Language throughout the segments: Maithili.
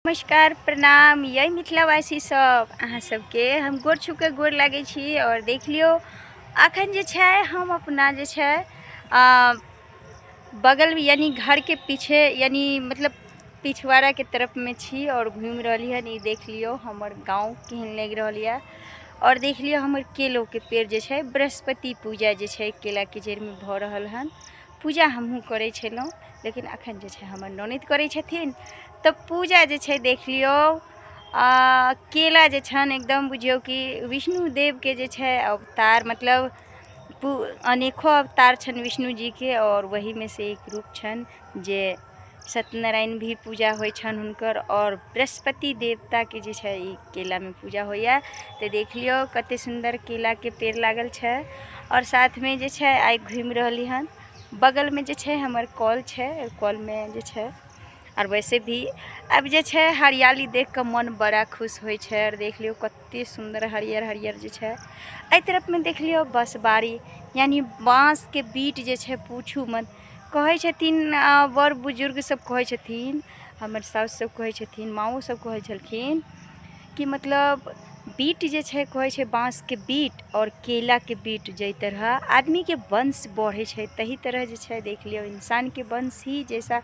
नमस्कार प्रणाम यही मिथिलावासी सब अहाँ सबके हम गोर छूके गोर लागै छी आओर देख लियौ अखन जे छै हम अपना जे छै बगल यानी घरके पीछे यानी मतलब पिछवाड़ाके तरफमे छी आओर घुमि रहली हन ई देख लियौ हमर गाँव केहन लागि रहल यऽ आओर देख लियौ हमर केलोके पेड़ जे छै बृहस्पति पूजा जे छै केलाके जड़िमे भऽ रहल हन पूजा हमहूँ करै छलहुँ लेकिन एखन जे छै हमर ननदि करै छथिन तऽ पूजा जे छै देख लियौ केला जे छनि एकदम बुझियौ कि विष्णुदेवके जे छै अवतार मतलब अनेको अवतार छनि विष्णु जीके आओर ओहिमे से एक रूप छनि जे सत्यनारायण भी पूजा होइ छनि हुनकर आओर बृहस्पति देवताके जे छै ई केलामे पूजा होइए तऽ देख लियौ कते सुन्दर केलाके पेड़ लागल छै आओर साथमे जे छै आइ घुमि रहली हन बगलमे जे छै हमर कल छै कलमे जे छै आओर वैसे भी आब जे छै हरियाली देख कऽ मन बड़ा खुश होइ छै आओर देख लियौ कते सुन्दर हरियर हरियर जे छै एहि तरफमे देख लियौ बँसबाड़ी यानि बाँसके बीट जे छै पूछू मत कहै छथिन बड़ बुजुर्ग सब कहै छथिन हमर साउस सब कहै छथिन माँओ सब कहै छलखिन कि मतलब बीट जे छै कहै छै बाँसके बीट आओर केलाके बीट जाहि तरह आदमीके वंश बढ़ै छै तहि तरह जे छै देख लियौ इंसानके वंश ही जैसा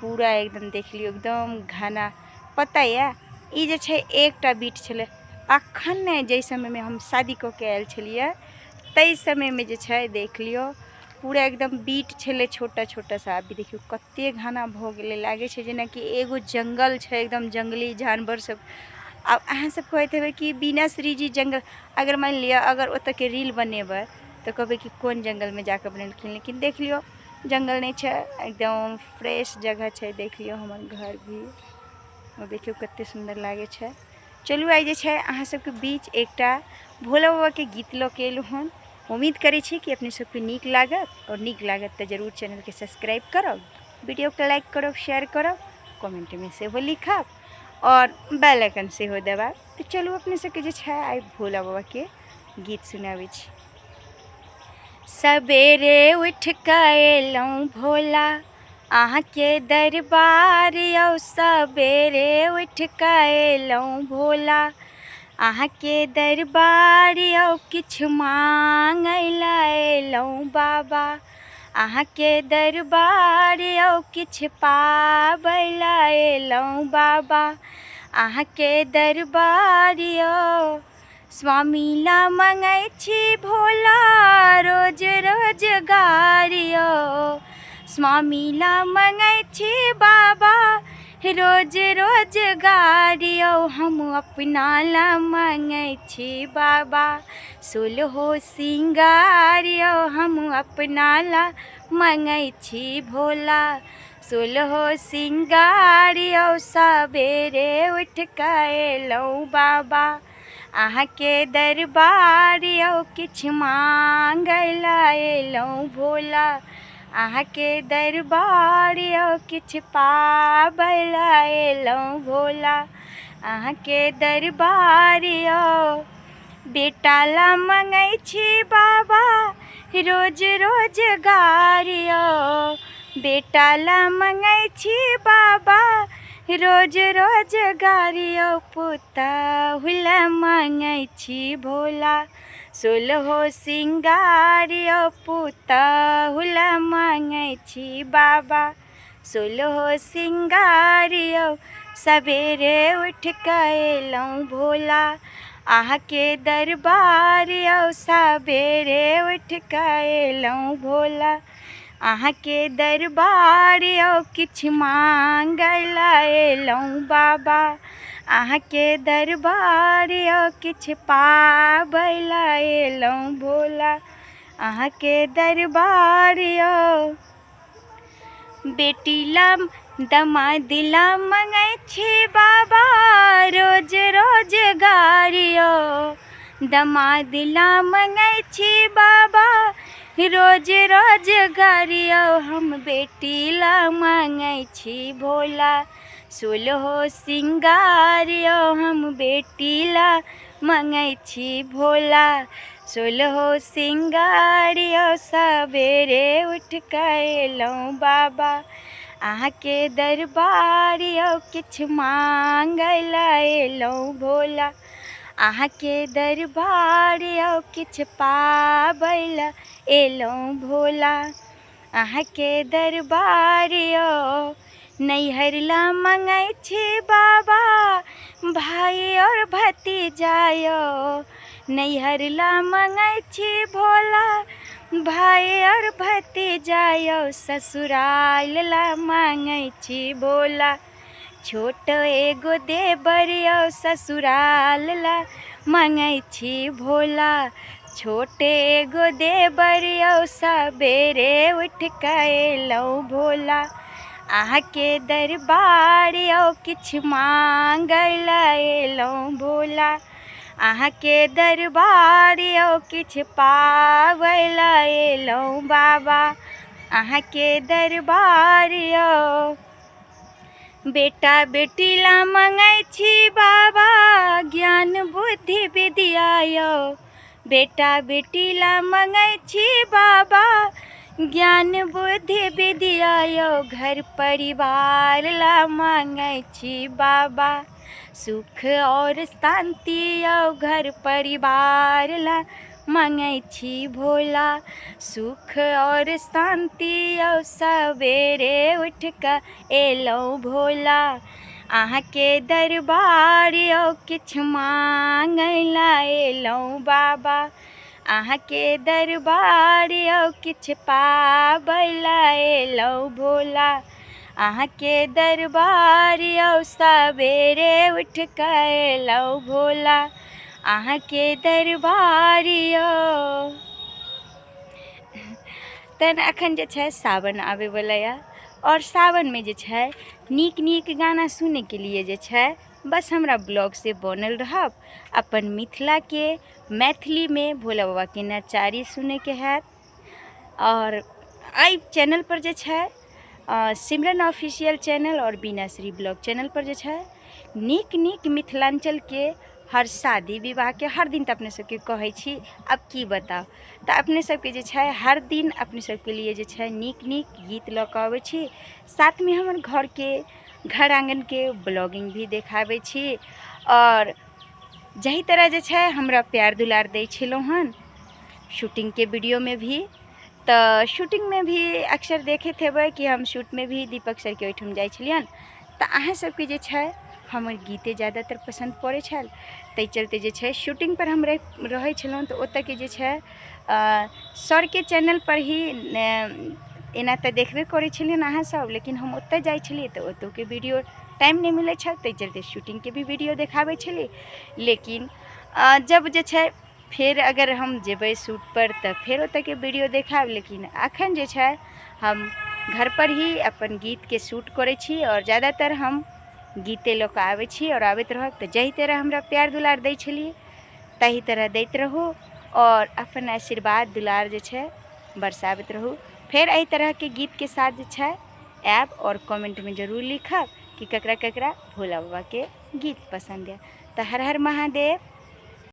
पूरा एकदम देख लियौ एकदम घना पता यऽ ई जे छै एकटा बीट छलै अखन ने जाहि समयमे हम शादी कऽ के आयल छलियै ताहि समयमे जे छै देख लियौ पूरा एकदम बीट छलै छोटा छोटा सा अभी देखियौ कते घना भऽ गेलै लागै छै जेनाकि एगो जङ्गल छै एकदम जङ्गली जानवर सब। आब अहाँ सब कहैत हेबै कि बिना श्रीजी जङ्गल, अगर मानि लिअ अगर ओतऽके रील बनेबै तऽ कहबै कि कोन जङ्गलमे जाकऽ बनेलखिन, लेकिन देख लियौ जङ्गल नहि छै, एकदम फ्रेश जगह छै। देख लियौ हमर घर भी और देखियौ कते सुन्दर लागै छै। चलू आइ जे छै अहाँ सबके बीच एकटा भोला बाबाके गीत लऽ के एलहुँ हन। उम्मीद करै छी कि अपने सबके नीक लागत और नीक लागत तऽ जरूर चैनलके सब्सक्राइब करब, वीडियोके लाइक करब, शेयर करब, कमेंटमे सेहो लिखब और बेल आइकन सेहो दबाब। तऽ चलू अपने सबके जे छै आइ भोला बाबाके गीत सुनाबै छी। सबेरे उठि कऽ एलहुँ भोला अहाँके दरबार यौ, सबेरे उठि कऽ एलहुँ भोला अहाँके दरबार यौ, किछु माँगै लए एलहुँ बाबा अहाँके दरबार यौ, किछु पाबै लए एलहुँ बाबा अहाँके दरबार यौ। स्वामी ला मङ्गै छी भोला रोज रोजगार यौ, स्वामी ला मङ्गै छी बाबा रोज रोजगार यौ, हम अपना ला मङ्गै छी बाबा सोलहो सिंगार यौ, हम अपना ला मङ्गै छी भोला सोलहो सिंगार यौ। सबेरे उठि कऽ एलहुँ बाबा अहाँके दरबार यौ, किछु माँगै लए एलहुँ भोला अहाँके दरबार यौ, किछु पाबै लए एलहुँ भोला अहाँके दरबार यौ। बेटा ला मङ्गै छी बाबा रोज रोजगार यौ, बेटा ला मङ्गै छी बाबा रोज रोजगार यौ, पुतहु ला मङ्गै छी भोला सोलहो सिंगार यौ, पुतहु ला मङ्गै छी बाबा सोलहो सिंगार यौ। सबेरे उठि कऽ एलहुँ भोला अहाँके दरबार यौ, सबेरे उठि कऽ एलहुँ भोला अहाँके दरबार यौ, किछु माँगै लए एलहुँ बाबा अहाँके दरबार यौ, किछु पाबै लए एलहुँ भोला अहाँके दरबार यौ। बेटी ला दमाद ला मङ्गै छी बाबा रोज रोजगार यौ, दमाद ला मङ्गै छी बाबा रोज रोजगार यौ, हम बेटी ला मङ्गै छी भोला सोलहो सिंगार यौ, हम बेटी ला मङ्गै छी भोला सोलहो सिंगार यौ। सबेरे उठि कऽ एलहुँ बाबा अहाँके दरबार यौ किछु माँगै लए एलहुँ भोला। अहाँके दरबार यौ किछु पाबै लए एलहुँ भोला। अहाँके दरबार यौ नैहर ला मँगै छी बाबा भाई और भतीजा यौ। नैहर ला मँगै छी भोला भाई और भतीजा यौ। ससुराल ला माँगै छी भोला छोट एगो देवर यौ। ससुराल ला माँगै छी भोला छोट एगो देवर यौ। सबेरे उठि कऽ एलहुँ भोला अहाँके दरबार यौ किछु माँगै लए एलहुँ भोला। अहाँके दरबार यौ किछु पाबै लए एलहुँ बाबा अहाँके दरबार यौ। बेटा बेटी ला मँगै छी बाबा ज्ञान बुद्धि विद्या यौ। बेटा बेटी ला मँगै छी बाबा ज्ञान बुद्धि विद्या यौ। घर परिवार ला माँगै छी बाबा सुख और शान्ति यौ। घर परिवार ला माँगै छी भोला सुख और शान्ति यौ। सबेरे उठि कऽ एलहुँ भोला अहाँके दरबार यौ किछु माँगै लए एलहुँ बाबा। अहाँके दरबार यौ किछु पाबै लए एलहुँ भोला अहाँके दरबार यौ। सबेरे उठि कऽ एलहुँ भोला अहाँके दरबार यौ। तहन अखन जे छै सावन आबैवला यऽ और सावनमे जे छै नीक नीक गाना सुनैके लिए जे छै बस हमरा ब्लॉग से बनल रहब। अपन मिथिलाके मैथिलीमे भोला बाबाके नचारी सुनैके हैत। और एहि चैनल पर जे छै सिमरन ऑफिशियल चैनल और बीनाश्री ब्लॉग चैनल पर जे छै नीक नीक मिथिलाञ्चलके हर शादी विवाहके हर दिन तऽ अपने सबके कहै छी, आब की बताउ। तऽ अपने सबके जे छै हर दिन अपने सबके लिए जे छै नीक नीक गीत लऽ कऽ अबै छी। साथमे हमर घरके घर आँगनके ब्लॉगिंग भी देखाबै छी। और जाहि तरह जे छै हमरा प्यार दुलार दै छलहुँ हन शूटिंगके वीडियोमे भी, तऽ शूटिंगमे भी अक्सर देखैत हेबै कि हम शूटमे भी दीपक सरके ओहिठाम जाइ छलियनि तऽ अहाँ सबके जे छै हमर गीते ज्यादातर पसन्द पड़ै छल। ताहि चलते जे छै शूटिंग पर हम रहै छलहुँ तऽ ओतऽके जे छै सरके चैनल पर ही एना तऽ देखबे करै छलियनि अहाँ सब, लेकिन हम ओतऽ जाइ छलियै तऽ ओतौके वीडियो टाइम नहि मिलै छल, ताहि चलते शूटिंगके भी वीडियो देखाबै छलियै। लेकिन जब जे छै फेर अगर हम जेबै शूट पर तऽ फेर ओतऽके वीडियो देखायब, लेकिन अखन जे छै हम घर पर ही अपन गीतके शूट करै छी और ज़्यादातर हम गीते लऽ कऽ आबै छी और आबैत रहब। तऽ जाहि तरह हमरा प्यार दुलार दै छलियै ताहि तरह दैत रहू और अपन आशीर्वाद दुलार जे छै बरसाबैत रहू। फेर एहि तरहके गीतके साथ जे छै आयब और कमेंटमे जरूर लिखब कि ककरा ककरा भोला बाबाके गीत पसन्द यऽ। तऽ हर हर महादेव।